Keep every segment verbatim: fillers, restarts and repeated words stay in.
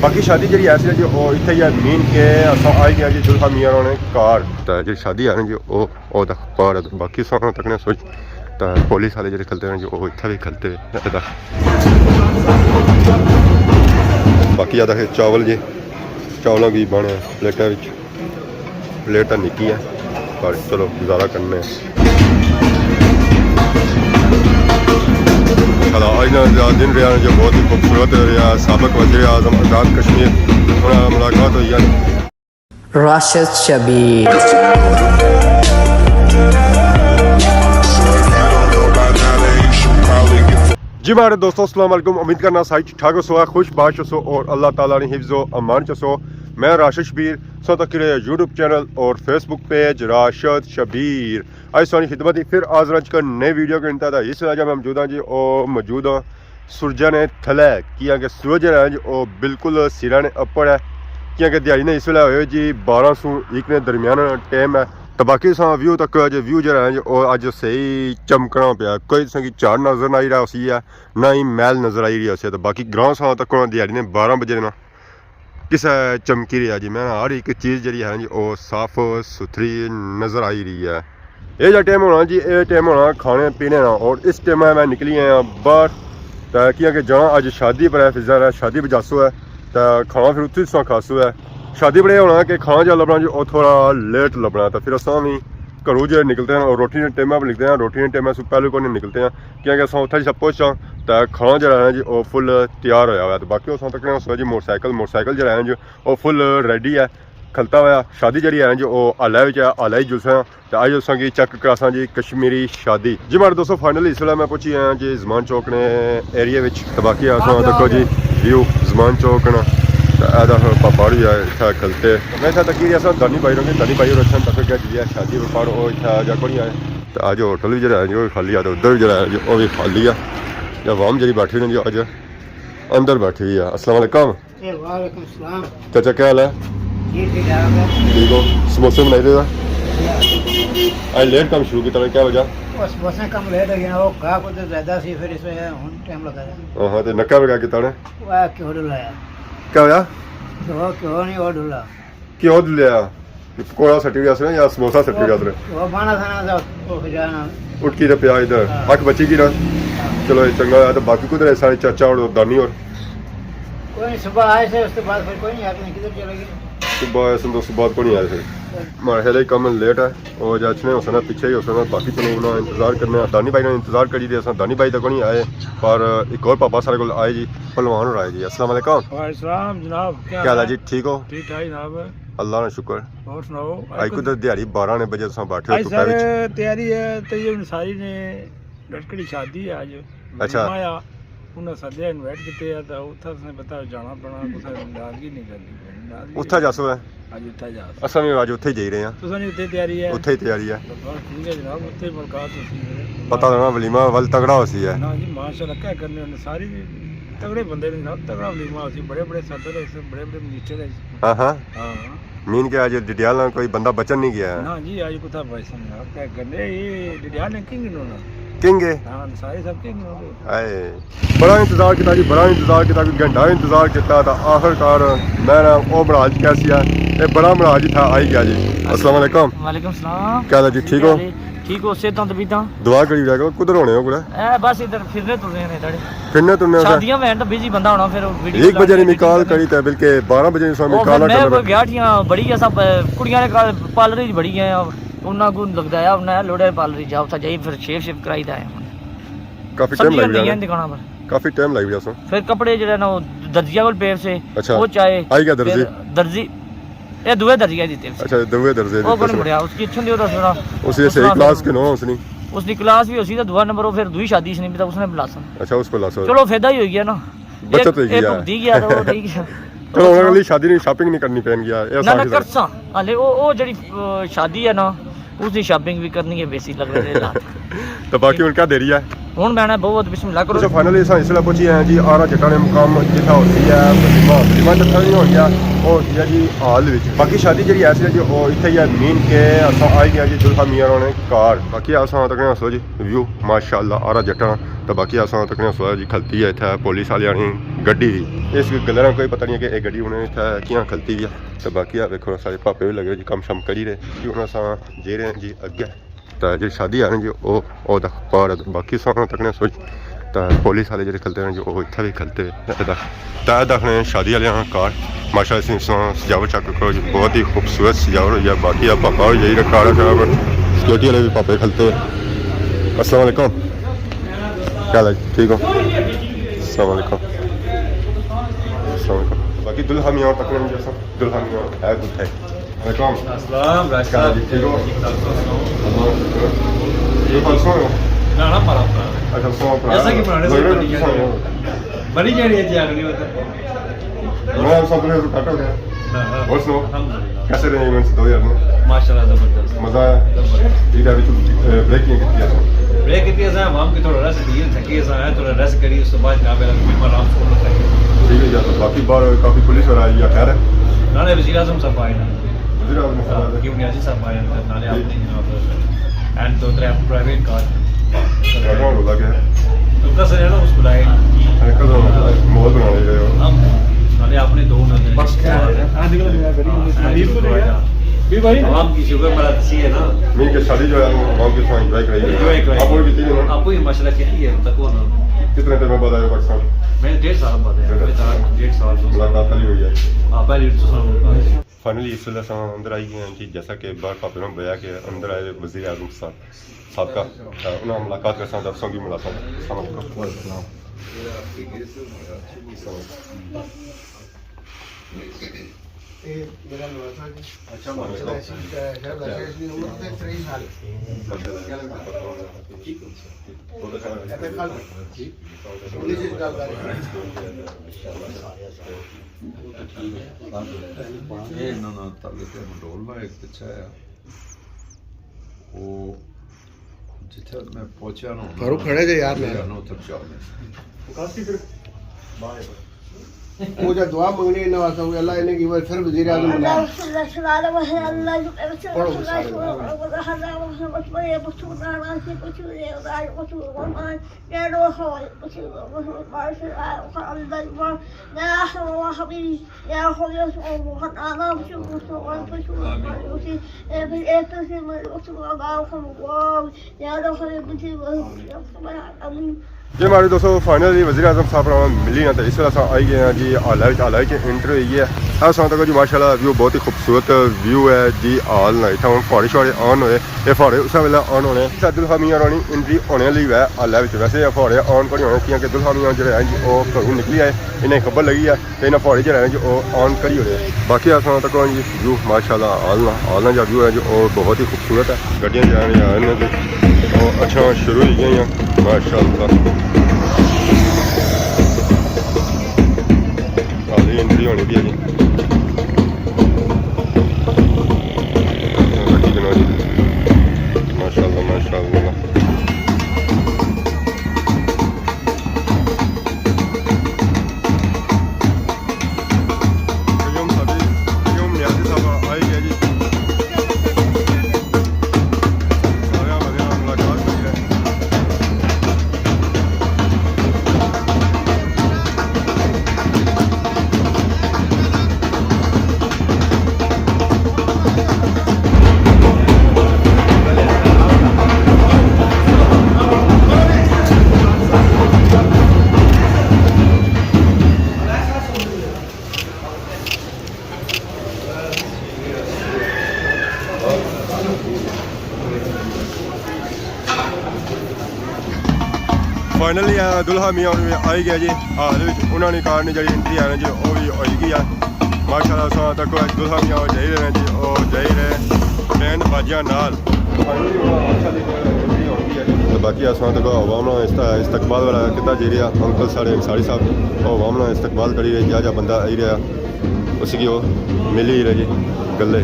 باقی شادی جیڑی ایسی ہے جی، او اتھے ہی ہے، مین کہ اساں آئی گیا جی دلہا میاں ہوراں نے گھر۔ تے جیڑی شادی ہے نا جی، او، او تک پار ہے۔ تے باقی ساں تکنے سوچ، تے پولیس والے جیڑے کھلتے ہیں جی، او اتھے بھی کھلتے ہیں۔ باقی آ تک چاول جی، چاولاں کی بنے پلیٹاں وچ۔ پلیٹ تاں نکی ہے، پر چلو، گزارا کرنے ہیں۔ چلو، اج نا جیڑا دن رہیا جو بہت ہی خوبصورت رہیا۔ سابق وزیر اعظم آزاد کشمیر، انہاں نال ملاقات ہوئی ہے۔ راشد شبیر۔ جی ماڑے دوستو، السلام علیکم۔ امید کرنا سارے ٹھیک ٹھاک ہوسو، خوش باش ہوسو اور اللہ تعالیٰ نے حفظ و امان چ ہوسو۔ میں راشد شبیر، سو تک یوٹیوب چینل اور فیس بک پیج راشد شبیر۔ اج تساں نی خدمت اچ پھر حاضر ہاں اک نئی ویڈیو کے ساتھ۔ اس ویلے میں موجود ہاں جی، او موجود ہاں سورجا نے تھلے، کیاں کہ سورج جیڑا ہے جی، او بالکل سرا نے اپر ہے، کیاں کہ دیہاڑی نے اس ویلے ہوئے جی بارہ سوں ہک نے درمیان ٹائم ہے۔ تے باقی تساں ویو تکو جی، ویو جیڑا ہے جی، او اج صحیح چمکنا پیا، کوئی تساں کی جھڑ نظر نہ آئی رہا ہوسی ہے، نہ ہی میل نظر آئی رہی ہوسی ہے۔ تے باقی گراں تساں تکو نا، دیہاڑی نے بارہ بجے نا کسے چمکی رہی ہے جی۔ میں نا ہر ہک چیز جیڑی ہے جی، او صاف ستھری نظر آئی رہی ہے۔ اے جا ٹائم ہونا جی، اے ٹائم ہونا کھانے پینے نا، اور اس ٹائم میں نکلی آیا باہر، تے کیاں کہ جانا اج شادی پر ہے، فضا ہے، شادی پہ جاسو ہے، تے کھانا پھر اتھے تساں کھاسو ہے۔ شادی پر اے ہونا کہ کھانا جا لبنا جی، او تھوڑا لیٹ لبنا، تے پھر اساں وی گھروں جے نکلتے ہیں اور روٹی نے ٹائم پر نکلتے ہیں، روٹی نے ٹائم سے پہلے کوئی نہیں نکلتے ہیں، کیاں کہ اساں اتھے جسا پہنچاں تے کھانا جیڑا ہے جی، او فل تیار ہویا ہوا ہے۔ تے باقی اساں تکنے اس ویلے جی موٹر سائیکل، موٹر سائیکل جیڑا ہے جی، او فل ریڈی ہے، کھلتا ہویا۔ شادی جیڑی ہے جی، او ہالے وچ ہے، ہالے وچ جلساں۔ تے آئیو تساں کی چیک کراساں جی کشمیری شادی۔ جی ماڑے دوستو، فائنلی اس ویلے میں پہنچی آیا جی زمان چوک نے ایریے وچ۔ تے باقی اساں تکو جی ویو زمان چوک نا۔ تے اے دا پاپا ہوری آئے اتھے کھلتے۔ میں اتھے تکی رہیا ساں دانی بھائی ہوراں کی، دانی بھائی ہور اچھن تک گیا جی شادی وپار او اتھے آ جا کوئی آئے۔ تے اج ہوٹل وی جیڑا ہے جی، او وی خالی آ، تے ادھر وی جیڑا ہے جی، او وی خالی آ۔ یا عوام جیڑی بیٹھی ہوئی جی اج اندر بیٹھی ہوئی ہے۔ السلام علیکم۔ اے وعلیکم السلام۔ چاچا، کیا حال ہے؟ جی، ٹھیک ٹھاک ہے۔ ٹھیک ہو؟ سموسے بنائی دے؟ جی ہاں۔ اج لیٹ کم شروع کیتا نے، کیا وجہ؟ وہ سموسے کم لیٹ ہو گئے، وہ گاہک ادھر زیادہ سی، پھر اس وجہ ہن ٹائم لگا ہے۔ ہاں، ہاں، تے نکا وی کیا کیتا نے؟ وہ کیوں ڈلایا؟ کیا ہویا؟ تو وہ کیوں نہیں وہ ڈلا؟ کیوں ڈلیا؟ پکوڑا سٹی گیا سر یا سموسا سٹی گیا سر؟ وہ بانا تھا نا، تو وہ پھر جانا۔ اٹکی تے پیا ادھر۔ ہاں۔ اکھ بچی کی نا؟ ہاں۔ چلو، یہ چنگا ہویا۔ تو باقی کدھر ہے سارے چاچا اور دانی اور؟ کوئی نہیں، صبح آئے تھے، اس کے بعد پھر کوئی نہیں آیا، پتہ نہیں کدھر چلے گئے۔ صبح آئے سن تو اس کے بعد کوئی نہیں آیا پھر۔ ہمارے خیال ہے کم لیٹ ہے، اور جا اچھنے ہو سنا، پیچھے ہی ہو سنا، باقی چلو انہاں انتظار کرنے ہیں۔ دانی بھائی نے انتظار کری دے، اساں دانی بھائی تک نہیں آئے، پر ایک اور پاپا سارے کول آئے جی، پلوان ہور آئے جی۔ السلام علیکم۔ وعلیکم السلام جناب، کیا کیا حال حال ہے ہے؟ جی، ٹھیک ہو؟ ٹھیک ٹھاک جناب۔ اللہ نا شکر۔ اور سناؤ؟ آج کدھر دیہاڑی بارہ نے بجے تساں بیٹھے ہو آج دھوپے سر وچ؟ تیاری ہے، تے یہ ساری نے لڑکے دی شادی ہے آج۔ اچھا۔ ولیمہ آ، انہاں سدیا، انوائٹ کیتے آ، تے اتھا تساں پتہ جانا پڑنا، کسے ناراضگی نہیں کرنی پینی، ناراضگی اتھا جاسو ہے؟ اج اتھا جاسو۔ اساں وی اج اتھے ہی جائی رہے ہاں۔ تساں نی اتھے تیاری ہے؟ اتھے ہی تیاری ہے۔ تو بس ٹھیک ہے جناب، اتھے ہی ملاقات ہوسی پھر۔ پتہ لگنا ولیمہ ول تگڑا ہوسی ہے۔ نہ جی، ماشاءاللہ، کیا کرنے ہونے، ساری تگڑے بندے نے جناب، تگڑا ولیمہ ہوسی، بڑے بڑے صدر ہے، بڑے بڑے منسٹر ہے۔ ہاں ہاں۔ ہاں۔ مین کہ اج ڈڈیال نا کوئی بندہ بچن نہیں گیا ہے۔ نہ جی، اج کتھا بچسن یار، کیا کرنے، یہ ڈڈیال نے کنگ انہوں نے۔ کنگ ہے؟ ہاں، سارے سب کنگ ہو گئے۔ ہائے۔ بڑا انتظار کیتا جی، بڑا انتظار کیتا، کوئی گھنٹہ انتظار کیتا، تا آخر کار میں نا او مہاراج کیسی ہے، اے بڑا مہاراج اتھا آئی گیا جی۔ السلام علیکم۔ وعلیکم السلام۔ کیا حال ہے جی، ٹھیک ہو؟ ٹھیک ہو، صحتاں طبیعتاں؟ دعا کری رہے ہو، کدھر ہونے ہو کڑے؟ اے بس ادھر پھرنے ترنے نے تڑے۔ پھرنے ترنے ہو؟ شادیاں میں تو بزی بندہ ہونا، پھر ویڈیو ایک بجے نے میں کال کری تے بلکہ بارہ بجے نے سامنے او کال پھر میں کرنا کوئی پڑا۔ گیا ٹھیاں بڑی ہے سب، کڑیاں نے کال پارلر وچ بڑی ہے، انہاں کو لگدا ہے، انہاں لوڑے پارلر جاؤ، اتھا جائی پھر شیو شیو کرائی دا ہے۔ کافی ٹائم سمجھی لگ گئی گیا نا۔ دکاناں پر۔ کافی ٹائم لگ گیا سو۔ پھر کپڑے جڑے نا، وہ درزیاں کول پے سے، اچھا۔ وہ چائے۔ آئی گیا درزی؟ پھر درزی، اے دوے درزیاں دیتے سے۔ اچھا، دوے درزی وہ دیتے کون سے۔ مڑیا، اس کی اچھن دیو دس بڑا۔ اس نے اس صحیح طرح کلاس پھر کے نو اس نے۔ اس دی کلاس بھی ہوسی تے دعا نمبر، وہ پھر دوئی شادی اس نے بھی، اس نے بلاسن۔ اچھا، اس پر لاسن۔ چلو، فائدہ ہی ہوئی گیا نا۔ بچت ایک، ہوئی ایک گیا۔ بھگتی گیا تو وہ رہی گیا۔ چلو، انہاں نی شادی نی شاپنگ نہیں کرنی پین گیا، اے نہ، نہ، آسان سی۔ کرساں۔ ہلے او، او جڑی، آ، شادی ہے نا، اس دی شاپنگ بھی کرنی ہے، ویسی لگ رہے حالات۔ تو باقی ہن کیا دیری ہے؟ ہن میں نا بہت بسم اللہ کرو۔ اچھا، فائنلی اساں اس ویلے پہنچی آئے جی آرا جٹا نے مقام جتھا ہوسی ہے ولیمہ۔ ولیمہ جتھا نہیں ہو گیا، او ہوسی ہے جی ہال وچ۔ باقی شادی جڑی ایسی ہے جی او اتھے ہی ہے، مین کہ اساں آئی گیا جی دلہا میاں ہوراں نے گھر۔ باقی اساں تکنے ہو سو جی ویو ماشاءاللہ آرا جٹا نا۔ تو باقی اساں تکنے سویا جی کھلتی ہے اتھے پولیس آلیاں نی گڈی وی۔ اس گلا نا کوئی پتہ نہیں کہ اے گڈی انہیں اتھے کیاں کھلتی ہے۔ تو باقی آ ویکھو سارے پاپے وی لگے جی کم شم کری رہے۔ کہ ہن اساں جے رہے ہیں جی اگے۔ تے جیڑی شادی آ نا جی او او دا پار ہے۔ باقی اساں تکنے سویا جی تے پولیس آلے جیڑے کھلتے ہیں جی او اتھے وی کھلتے ہیں۔ تے دکھنے شادی آلیاں کار۔ ماشاءاللہ اس نے سجاوٹ چیک کرو جی، بہت ہی خوبصورت سجاوٹ ہوئی ہے۔ باقی آ پاپا ہوئی جائی رہے کار شاہ پر، سیکورٹی والے بھی پاپے کھلتے۔ السلام علیکم، کیا حال ہے؟ ٹھیک ہو؟ السلام علیکم۔ السلام علیکم۔ باقی دلہا میاں اور تکنے جیسا دلہا میاں ہے کچھ ہے۔ وعلیکم السلام، راج کیا حال صاحب۔ جی، ٹھیک ہو؟ ٹھیک ہو؟ یہ پرسوں ہو؟ نہ، نہ، پر آپ کا۔ اچھا، سو پر۔ جیسا کہ پرانے سے بنی جانی ہے۔ بنی جانی ہے جی، اگلی بار۔ میں سب نے کٹ ہو گیا۔ نہ، نہ۔ اور سناؤ؟ الحمدللہ۔ کیسے رہے ایونٹس دو ہزار میں؟ ماشاءاللہ زبردست۔ مزہ آیا؟ زبردست۔ عید ہے، بریک کیوں کیتی ہے؟ بریک کیتی ہے، عوام کی تھوڑا ریسٹ دیے، تھکی ہے، تھوڑا ریسٹ کری، اس کے بعد جناب میرا مہمان آرام سے کھلو کھائے۔ ٹھیک ہے یار، باقی باہر کافی پولیس والا آئی ہے، خیر ہے؟ نہ، نہ، وزیر اعظم صاحب آئے نا۔ وزیر اعظم صاحب آئے۔ کیوں نیازی صاحب آئے ہیں، نالے ٹھیک۔ اپنے جناب اینڈ دو ترے پرائیویٹ کار۔ بیک گراؤنڈ ہوتا کیا ہے؟ تو کس ہے نا اس بلائے۔ اے کس ماحول بنانے گئے ہو؟ ہم نالے اپنے دو نالے۔ بس کیا ہے؟ ہاں، نکل گیا، غریب ہاں، بھی بھائی۔ عوام کی شوگر مرا تسی ہے نا۔ نہیں کہ شادی جو ہے عوام کے ساتھ انجوائے کرائی ہے۔ انجوائے کرائی۔ آپ کو بھی کتنی ہے؟ آپ کو ہی ماشاءاللہ کتنی ہے، تک ہونا۔ کتنے ٹائم بعد آئے ہو پاکستان؟ میں ڈیڑھ سال بعد آیا۔ ڈیڑھ سال۔ ڈیڑھ سال، دو سال۔ ملاقات پہلی ہوئی ہے۔ ہاں، پہلی تو سال۔ فائنلی اس ویلے اساں اندر آئی گئے ہیں جی، جیسا کہ باہر پاپے نے بلایا کہ اندر آئے وزیر اعظم صاحب، سابقہ، تاں انہاں ملاقات کرساں، تاں تساں بھی ملاقات۔ السلام علیکم۔ وعلیکم السلام۔ اے میرا نواسا جی۔ اچھا، ماشاءاللہ۔ شہر دا شہر دی عمر تے تریہہ سال۔ اے تے کل انگلش وچ گل کر رہے ہیں۔ اے انہاں نا تعلق ہے منڈول نا، ایک پچھا ہے۔ او جتھے میں پہنچیا نا، فاروق کھڑے جے یار، میں نا اتھے پہنچا میں۔ کافی پھر باہر۔ او جا دعا منگنی انہاں واسطے، اللہ انہیں کی صرف وزیر اعظم بنایا۔ اللہ صلی اللہ علیہ وسلم، اللہ صلی اللہ علیہ وسلم، پڑھو سارے۔ اللہ صلی اللہ علیہ وسلم، آمین۔ جی ماڑے دوستو، فائنلی وزیر اعظم صاحب نال ملی آں تے اس ویلے اساں آئی گئے آں جی ہالے وچ۔ ہالے وچ انٹری ہوئی ہے۔ اے اساں تک جی ماشاءاللہ ویو بہت ہی خوبصورت ویو ہے جی ہال نا۔ اتھاں ہن فوہارے شوہارے آن ہوئے، اے فوہارے اساں ویلے آن ہونے۔ تے دلہا میاں ہوریں نی انٹری ہونے آلی ہے ہالے وچ۔ ویسے اے فوہارے آن کونی ہونے کیونکہ دلہا میاں جیڑھے ہیں جی او گھروں نکلی آئے، انہیں خبر لگی ہے۔ تے انہاں فوہارے جیڑھے ہیں جی او آن کری ہونے۔ باقی اساں تک جی ویو ماشاءاللہ ہال نا، ہال نا جا ویو ہے جی او بہت ہی خوبصورت ہے۔ گڈیاں جیڑھیاں آ رہیاں جی او اچھا شروع ہوئی گئیاں ماشاءاللہ۔ ہالے انٹری ہونی پئی ہے جی۔ گڈی جناب جی۔ ماشاءاللہ، ماشاءاللہ۔ قیوم صاحب، قیوم نیازی صاحب آئی گیا جی۔ سارے بندے نال ملاقات ہوئی ہے۔ فائنلی، آ، دلہا میاں ہن آئی گیا جی۔ ہال وچ انہاں نے کار نی جیڑھی انٹری ہے نا جی، او وی ہوئی گئی ہے۔ ماشاءاللہ، اساں تک دلہا میاں او جائی رہے ہیں جی، او جائی رہے بینڈ باجیاں نال۔ تے باقی اساں تک عوام نا است-، استقبال والا کیتا جائی رہیا۔ انکل ساڑے انصاری صاحب، او عوام نا استقبال کری رہے، جیا جیا بندہ آئی رہیا، اسی کی او ملی رہے جی گلے۔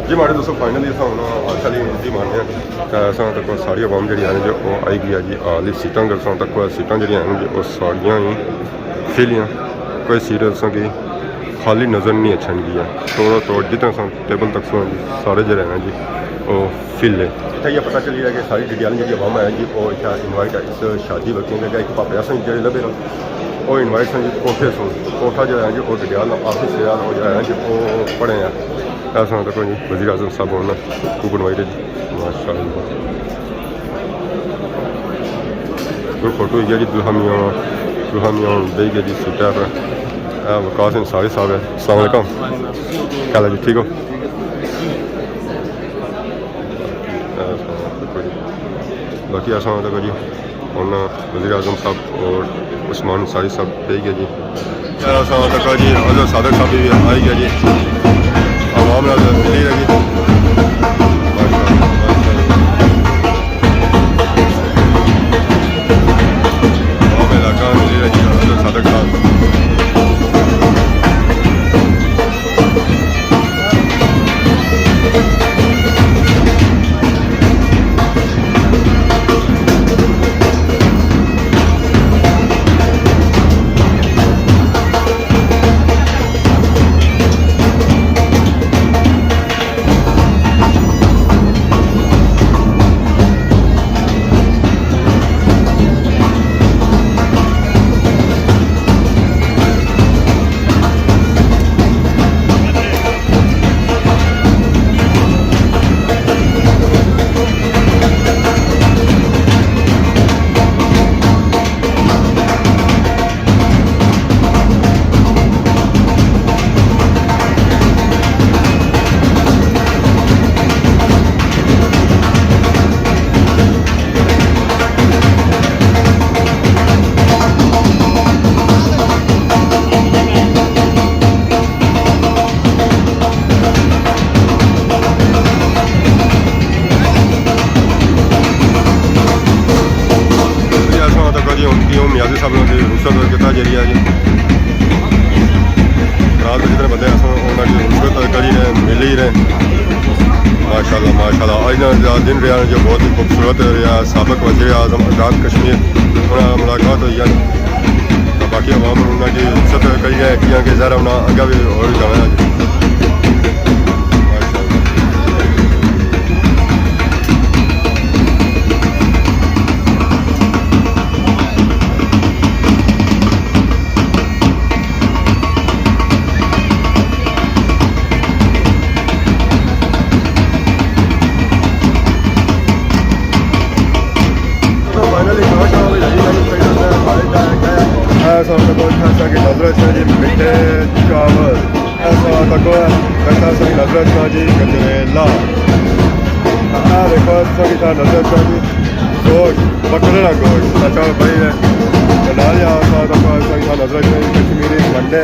جی ماڑے دوستو، فائنلی اساں ہن ہال آلی انٹری مارنے آں۔ تے اساں تک ساری عوام جیڑھی ہے نا جی، او آئی گئی ہے جی ہال اچ۔ سیٹاں اگر اساں تک سیٹاں جیڑھیاں ہیں جی، او ساریاں ہی فل ہیں۔ کوئی سیٹ اساں کی خالی نظر نہیں اچھن گیا۔ توڑو توڑ جتنا ساں ٹیبل تک ساں جی، سارے جڑے ہیں جی، وہ فل ہے۔ اتھا یہ پتہ چلی رہا کہ ساری ڈڈیال جڑی عوام ہے جی، وہ اتھا انوائٹ ہے اس شادی وقت۔ جگہ ایک پاپے ساں جڑے لبے رہے، وہ انوائٹ ساں جی، کوٹھے سوں۔ کوٹھا جڑا ہے جی، وہ ڈڈیال آفس ہے، وہ جڑا ہے جی، وہ پڑھے ہیں۔ ایسا تک جی وزیر اعظم صاحب ہونا خوب انوائٹ ہے جی، ماشاءاللہ۔ کوئی فوٹو ہوئی گیا جی، دلہا میاں، دلہا میاں ہن بہی گیا جی سیٹا پر۔ اے وقاص انصاری صاحب ہے۔ السلام علیکم۔ کیا حال ہے جی، ٹھیک ہو؟ باقی ایسا ہوتا جی، ہن وزیر اعظم صاحب اور عثمان انصاری صاحب بہی گیا جی۔ یار، اساں تک جی، اظہر صادق صاحب بھی آئی گیا جی۔ عوام نال ملی رہی۔ ماشاءاللہ، ماشاءاللہ۔ عوام علاقہ ملی رہی جی، اظہر صادق صاحب۔ ایسا ہوتا کہ جی، ہن کیوں میازی صاحب نے رخصت کیتا جا رہی ہے جی۔ رات کو جتنے بندے ایسا انہاں کی رخصت کری رہے، مل ہی رہے۔ ماشاءاللہ، ماشاءاللہ۔ آج نا جو دن رہا جو بہت ہی خوبصورت رہا۔ سابق وزیر اعظم آزاد کشمیر، انہاں نال ملاقات ہوئی ہے۔ تو باقی عوام انہاں کی عزت کری ہے، کیاں کہ ظاہر ہے انہاں اگے بھی اور جانا ہے۔ ماشاءاللہ۔ اے ساڑے کول اتھا اساں کی نظر اچھنا جی، مٹھے چاول۔ اے ساڑے کول اتھا اساں کی نظر اچھنا جی، گجریلا۔ اے دیکھو، اساں کی اتھا نظر اچھنا جی، گوشت، بکرے نا گوشت، اچھا بھائی ہے۔ تے نال ہی اساں کی اتھا نظر اچھنا جی، کشمیری منڈے۔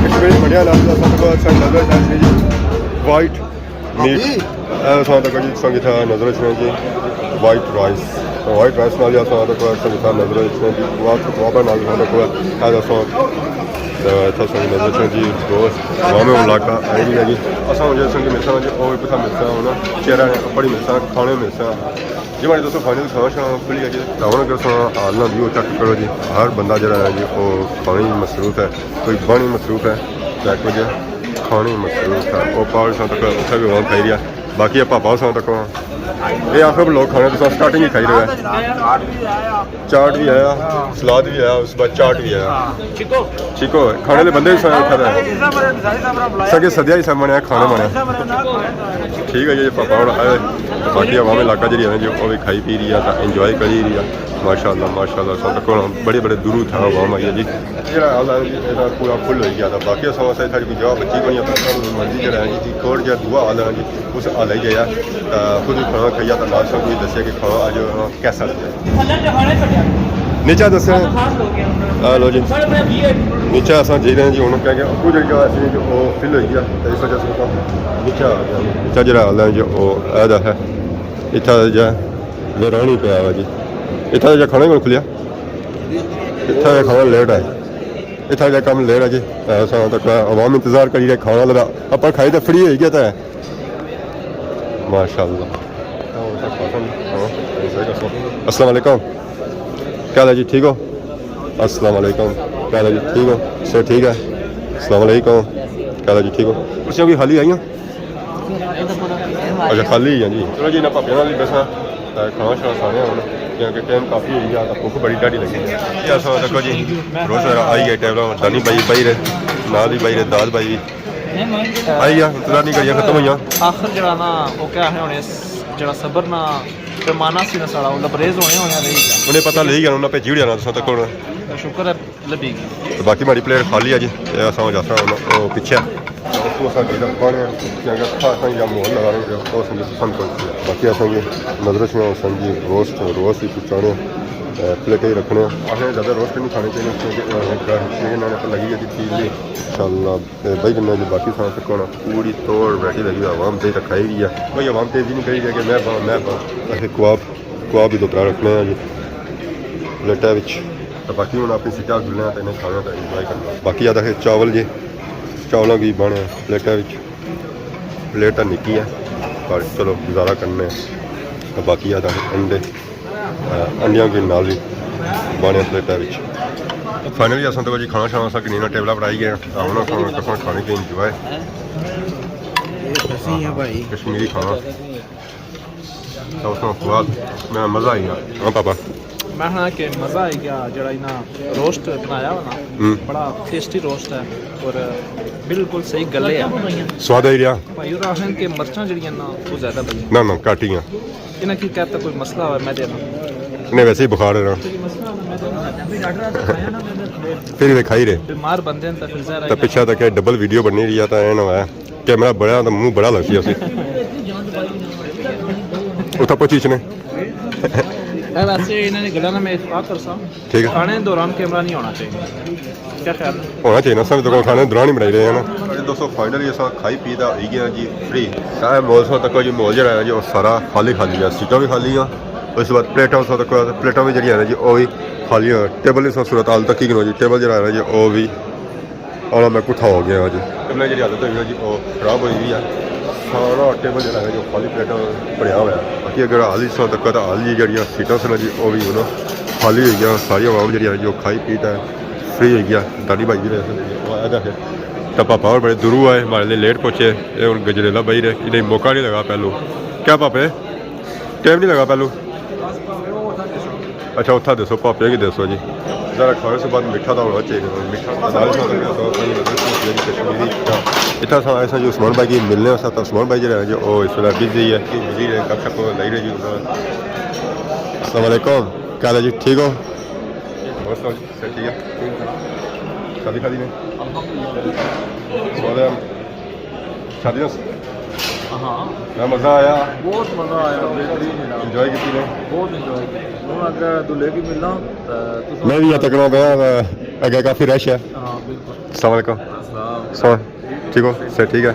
کشمیری منڈیاں نال اساں کی اتھا نظر اچھنا جی، وائٹ میٹ۔ اے اساں تک جی، اساں کی اتھا نظر اچھنا جی، وائٹ رائس۔ وائٹ رائس نال ہی اساں تک اساں کی اتھا نظر اچھنا جی، کباب، کباب نال اساں تک۔ اے اساں، تے اتھا اساں کی نظر اچھنا جی، گوشت۔ عوام علاقہ آئی گیا جی۔ اساں ہن جیسے کہ ملساں جی، او کتھا ملساں ہن، چہرہ اپر ہی ملساں، کھانے ملساں۔ جی ماڑے دوستو، فائنل کھانا شانا کھلی گیا جی۔ تے ہن اگر اساں حال نہ ویو چیک کرو جی، ہر بندہ جڑا ہے جی، او کھانے ہی مصروف ہے، کوئی بانی مصروف ہے، تے کوئی کھانے ہی مصروف ہے۔ او پاؤ ساں تک اتھے بھی وہاں کھائی رہیا۔ باقی اے پاپا ساں تک وہاں۔ اے آخر لوگ کھانے تو سٹارٹنگ ہی کھائی رہے ہیں۔ چاٹ بھی آیا، سلاد بھی آیا، اس کے بعد چاٹ بھی آیا۔ ٹھیک ہو؟ ٹھیک ہو، کھانے والے بندے بھی سارے کھا رہے ہیں۔ سگے سدیا ہی سب بنیا، کھانا بنیا۔ ٹھیک ہے جی، پاپا ہن آئے، باقی عوام علاقہ جڑی ہے نا جی، وہ بھی کھائی پی رہی ہے، تے انجوائے کری رہی ہے۔ ماشاءاللہ، ماشاءاللہ، سب تک بڑے بڑے دور تھا عوام آئی ہے جی۔ جڑا حال ہے جی، یہ پورا فل ہوئی گیا تھا۔ باقی اساں واسطے اتھا کوئی جگہ بچی کوئی نہیں، اپنا مرضی جڑا ہے جی، کوٹ جا دعا حال ہے جی، اس حال ہی گیا۔ تے خود بھی کھانا کھایا، تے نال سب کوئی دسیا کہ کھانا اج کیسا لگا۔ نیچا دسیا۔ آ لو جی۔ نیچا اساں جی رہے ہیں جی، ہن کیا کہ اپنی جڑی جگہ سی جو او فل ہوئی گیا، تے اس وجہ سے اساں نیچا آ گیا۔ نیچا جڑا حال ہے جو او اے دا ہے۔ اتھا جا ویرانی پیا ہوا جی۔ اتھا جا کھانا ہی کون کھلیا؟ اتھا جا کھانا لیٹ ہے۔ اتھا جا کم لیٹ ہے جی۔ اساں تک عوام انتظار کری رہے کھانا لگا۔ اپر کھائی تے فری ہوئی گیا تے۔ ماشاءاللہ۔ السلام علیکم۔ کیا حال ہے جی؟ ٹھیک ہو؟ السلام علیکم۔ کیا حال ہے جی؟ ٹھیک ہو؟ صحت ٹھیک ہے؟ السلام علیکم۔ کیا حال ہے جی، ٹھیک ہو؟ کرسیاں کوئی خالی آئیاں؟ اچھا، خالی ہی ہیں جی۔ چلو جی، انہاں پاپیاں نال ہی بیساں، تے کھانا شانا کھانے ہن، کیونکہ ٹائم کافی ہوئی گیا، تے بھوک بڑی ڈاڈھی لگی ہے۔ یہ اساں تکو جی، روز آئی گئے ٹیبلاں، دانی بھائی، بھائی رہے، نال ہی بھائی رہے، داد بھائی بھی آئی گیا، انتظار نہیں کریاں، ختم ہوئیاں۔ آخر جڑا نا، وہ کیا ہے ہن، جڑا صبر نا پیمانہ سی نا ساڑا، وہ لبریز ہونے ہونے رہی گیا۔ انہیں پتہ لگی گیا، انہاں بھیجی اڑیا نا تساں تک ہن۔ شکر ہے۔ لبھی گئی۔ تے باقی ماڑی پلیٹ خالی ہے جی، اے اساں جاساں ہن او پچھے۔ اس کو اساں کی رکھ پانے ہیں، کیونکہ اتھا اساں یا ماحول لگا رہے ہیں، او سنگی پسند کوئی نہیں ہے۔ باقی اساں کی نظر سے اساں جی روسٹ، روسٹ ہی پچانے ہیں، اے پلیٹیں ہی رکھنے ہیں۔ اساں زیادہ روسٹ نہیں کھانے چاہیے، کیونکہ اے گھر چکن نے پر لگی ہے جی تیل بھی۔ انشاءاللہ، اے بھائی جنہیں جی باقی ساں تک ہونا پوری توڑ ورائٹی لگی ہوئی، عوام تے تک کھائی رہی ہے۔ بھائی عوام تیزی نہیں کری رہی کہ میں باں، میں باں۔ اسے کباب کباب بھی دو ترے رکھنے ہیں جی پلیٹاں وچ۔ تے باقی ہن اپنی سیٹاں جلنے ہیں تے انہیں کھانے تے انجوائے کرنا۔ باقی آدھا ہے چاول جی، چاولاں کی بانے ہیں پلیٹاں وچ۔ پلیٹ تاں نکی ہے، پر چلو گزارا کرنے ہیں۔ تے باقی آدھا ہے انڈے، آ، انڈیاں کی نال بھی بانے ہیں پلیٹاں وچ۔ فائنلی اساں تو جی کھانا شانا اساں کنینا ٹیبلاں پر آئی گئے ہیں۔ تے ہن اساں کھانے کی انجوائے۔ یہ کھسی ہے بھائی۔ کشمیری کھانا۔ تو اس میں سواد، میں مزہ آئی گیا۔ ہاں پاپا۔ میں آخنا کہ مزہ آئی گیا، جڑا انہاں روسٹ بنایا ہوا نا، ہوں۔ بڑا ٹیسٹی روسٹ ہے اور بالکل صحیح گلے ہے۔ سواد آئی رہیا؟ بھائی، اور آخن کہ مرچاں جڑیاں نا، وہ زیادہ بنی۔ نہ، نہ، گھٹ ہی ہیں۔ انہاں کی کہتا کوئی مسئلہ ہوا میں دینا۔ نہیں، ویسے ہی بخار ہے نا۔ پھر بھی کھائی رہے۔ بیمار بندے ہیں تو پھر ظاہر ہے تو پچھا تک ڈبل ویڈیو بننی رہی ہے تو اے نہ ہوا۔ کیمرہ بڑا تے منہ بڑا لگسی اسی۔ اتھا پہنچی اچھنے۔ اے ویسے انہاں نے گلاں نا میں اتفاق کرساں۔ ٹھیک ہے۔ کھانے دوران کیمرہ نہیں ہونا چاہیے۔ کیا خیال ہے؟ ہونا چاہیے نا، سب تو کھانے دوران ہی بنائی رہے ہیں نا۔ ارے دوستو، فائنلی اساں کھائی پی تے ہوئی گئے ہیں جی فری۔ اے ماحول سو تک جی ماحول جڑا ہے جی، وہ سارا خالی خالی ہے، سیٹاں بھی خالی ہیں۔ اس بعد پلیٹاں سو تک، پلیٹاں بھی جڑی ہے نا جی، وہ بھی خالی ہیں۔ ٹیبل اس صورت حال تک ہی گنو جی، ٹیبل جڑا ہے نا جی، وہ بھی اور میں کتھا ہو گیا جی۔ ٹیبل جڑی حالت ہوئی ہے جی، وہ خراب ہوئی ہوئی ہے۔ سارا ٹیبل جڑا ہے جو خالی پلیٹاں بھریا ہوا ہے۔ باقی اگر حال ہی سو تک تو حال ہی جڑیاں سیٹاں سن جی، وہ بھی ہن خالی ہوئی گیا۔ ساری عوام جڑی ہے جو کھائی پی تے فری ہوئی گیا۔ دانی بھائی جڑے سن جی، وہ آیا تھا۔ تے پاپا اور بڑے دوروں آئے، ہمارے لیے لیٹ پہنچے۔ اے ہن گجریلا بھائی رہے، انہیں موقع نہیں لگا پہلو۔ کیا پاپے؟ ٹائم نہیں لگا پہلو۔ اچھا، اتھا دسو، پاپے کی دسو جی۔ ذرا کھانے سے بعد میٹھا تو ہونا چاہیے، میٹھا نال ساتھ میں تو اپنی مدد سے کشمیری۔ اتھا سا ایسا جو عثمان بھائی کی ملنے ساتھ، عثمان بھائی جڑے ہیں جو او اس ویلے بزی ہے، کہ بزی ہے، گپ شپ لائی رہے جی۔ السلام علیکم، کیا حال ہے جی؟ ٹھیک ہو؟ بس سب ٹھیک ہے۔ شادی شادی نے؟ الحمدللہ۔ شادی نا س-، ہاں۔ میں مزہ آیا۔ بہت مزہ آیا، بہترین جناب۔ انجوائے کیتی نے؟ بہت انجوائے کیتی۔ ہن اگے دلہے کی ملنا، تے تساں میں بھی یہ تکنا پیا، اگے کافی رش ہے۔ ہاں، بالکل۔ السلام علیکم۔ السلام۔ سلام۔ ٹھیک ہو؟ صحت ٹھیک ہے؟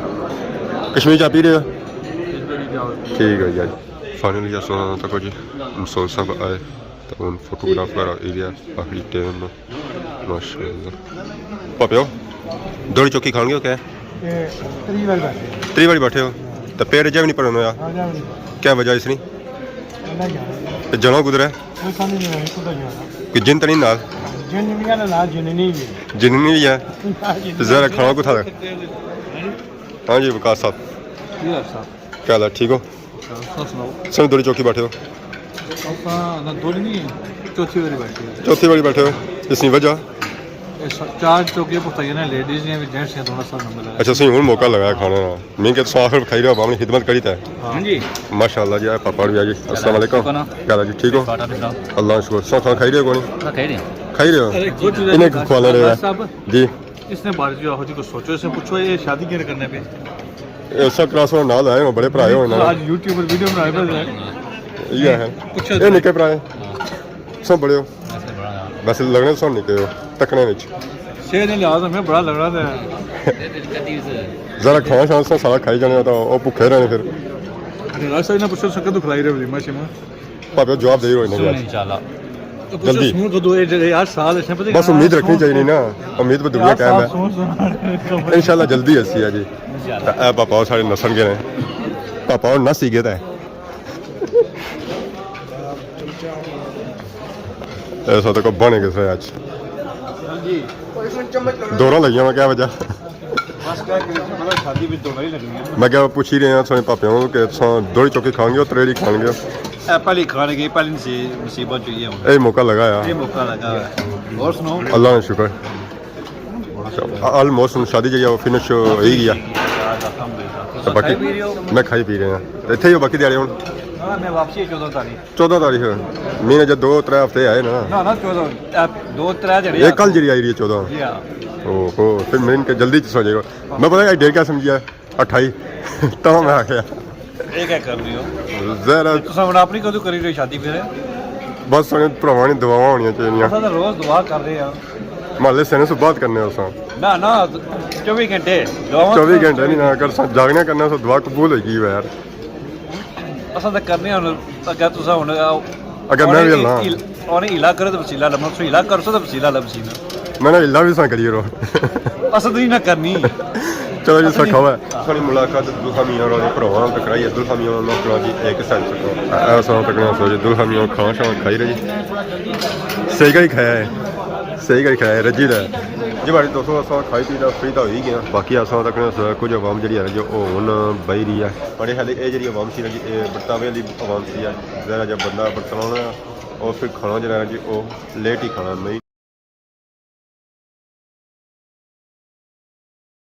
کشمیری چاہ پی رہے ہو؟ کشمیری چاہ۔ ٹھیک ہے جی۔ فائنلی اساں تک جی، مسول صاحب آئے۔ تے ہن فوٹوگراف وغیرہ ایریا آخری ٹائم۔ ماشاءاللہ۔ پاپیو، دوڑی چوکی کھان گے ہو کیا؟ اے، تری واری بیٹھے۔ تری واری بیٹھے ہو؟ تے پیٹ اجے وی نہیں بھرن ہویا؟ ہاں، اجے وی نہیں۔ کیا وجہ اس نی؟ اللہ جانے۔ تے جانا کدھر ہے؟ کوئی سمجھ نہیں آئی، کدھر جانا۔ کوئی جن تے نہیں نال؟ جن بھی ہے نال، جن نہیں بھی ہے۔ جن نہیں بھی ہے؟ ہاں جی۔ تے ذرا کھانا کتھا ہے؟ ہاں جی، وقاص صاحب۔ جی صاحب۔ کیا حال ہے؟ ٹھیک ہو؟ اچھا، تساں سناؤ۔ سر، دوڑی چوکی بیٹھے ہو؟ اساں نہ دوڑی نہیں، چوتھی واری بیٹھے ہو۔ چوتھی واری بیٹھے ہو، اس کی وجہ؟ اے س-، چار چوکیاں پہنچائی نے، لیڈیز نے بھی، جینٹس نے، دونوں سب نمبر لگا۔ اچھا، سی ہن موقع لگایا کھانے نا۔ میں کہ تساں آخر کھائی رہے ہو، عوام کی خدمت کری تے۔ ہاں جی۔ ماشاءاللہ جی، اے پاپا بھی آ جی۔ السلام علیکم۔ کیا حال ہے جی؟ ٹھیک ہو؟ اللہ شکر۔ تساں کھائی رہے ہو کونی؟ نہ، کھائی رہے ہیں۔ کھائی رہے ہو؟ ارے، کچھ انہیں کھوانا رہے ہو۔ جی۔ اس نے بارے جو آخو جی کو سوچو، اس نے پوچھو یہ شادی کیوں کرنے پہ؟ اے اس طرح کراس ہونا نال آئے ہو، بڑے بھرائے ہوئے نال۔ آج یوٹیوب پر ویڈیو بنائے پہ۔ یہ ہے۔ پوچھو اے نکے بھرائے۔ سب بڑے ہو۔ ویسے لگنے سب نکے ہو، تکنے وچ۔ شیر نے لحاظ میں بڑا لگنا تھا۔ ذرا کھانا شانا سب سارا کھائی جانے تو وہ بھکھے رہنے پھر۔ اچھا، راج صاحب نے پوچھو سکت تو کھلائی رہے ولیمہ شیمہ۔ پاپے جواب دے رہے ہو انہیں۔ انشاءاللہ۔ جلدی۔ سنو کدو اے جڑے ہر سال اس نے پتہ بس امید رکھنی چاہیے نا، امید پہ دنیا قائم ہے۔ انشاءاللہ جلدی ایسی ہے جی۔ انشاءاللہ۔ اے پاپا اور سارے نسن گئے ہیں۔ پاپا اور نس ہی گئے تھے۔ ایسا تو کو بنے کس طرح آج۔ دورہ لگیا ہوا کیا وجہ؟ بس پتہ شادی بھی دوڑا ہی لگنی ہے۔ میں کیا پوچھی رہے ہیں سارے پاپیاں کو کہ تساں دوڑی چوکی کھان گے ہو، تریڑی کھان گے ہو؟ اے پہلی کھان گئی، پہلی نصیب، نصیباں چوئی ہے ہن۔ اے موقع لگا ہے۔ یہ موقع لگا ہے۔ اور سناؤ؟ اللہ نے شکر۔ آلموسٹ ہن شادی جیہڑی ہے وہ فنش ہو ہی گیا۔ الحمدللہ۔ تو باقی کھائی پی رہے ہو؟ میں کھائی پی رہے ہیں۔ اتھے ہی ہو باقی دیہاڑے ہن؟ ہاں، میں واپسی ہے چودہ تاریخ۔ چودہ تاریخ؟ مہینے جو دو ترے ہفتے آئے نا۔ نہ، نہ، چودہ، اے دو ترے جیہڑے یہ آ کل جیہڑی آئی رہی ہے چودہ۔ جی ہاں۔ اوہو، پھر میں ان کے جلدی چ سو جائے گا۔ میں پتہ ہے ڈیٹ کیا سمجھیا؟ اٹھائی۔ تاں میں آخیا۔ یہ کیا کر رہی ہو؟ ظاہر ہے۔ تساں ہن اپنی کدوں کری رہے شادی پھر؟ بس سارے بھراواں نے دعاواں ہونیاں چاہیے۔ اساں تو روز دعا کر رہے ہیں۔ محلے سینے سے بات کرنے ہو ساں۔ نہ، نہ، چوبی گھنٹے دعاواں۔ چوبی گھنٹے نہیں نہ کر ساں، جاگنے کرنا سو دعا قبول ہوئی گئی یار۔ اساں تے کرنے ہن، اگر تساں ہن اگر میں بھی ہلاں۔ ہن ہلا کرو تے وسیلہ لبھنا، تساں ہلا کرسو تے وسیلہ لبھسی نا۔ میں نہ ہلا بھی ساں کریے رو۔ اساں تے نہیں نہ کرنی۔ چلو جی، اساں سکھاوا ہے۔ ساڑی ملاقات دلہا میاں اور بھراواں نال کرائی ہے۔ دلہا میاں نال کرائی جی ایک سینس کو۔ ایسا تکنا سو جی، دلہا میاں کھانا شانا کھائی رہی۔ صحیح کری کھایا ہے۔ صحیح کری کھایا ہے، رجی دا ہے۔ جی بھائی دوستو، اساں کھائی پی دا فری دا ہوئی گیا۔ باقی اساں تکنا سو کچھ عوام جڑی ہے جو او ہن بائی رہی ہے۔ بڑے حالے اے جڑی عوام سی نا جی، اے برتاوے والی عوام سی ہے۔ ذرا جا بندہ برتاونا، اور پھر کھانا جڑا ہے جی، او لیٹ ہی کھانا۔ میں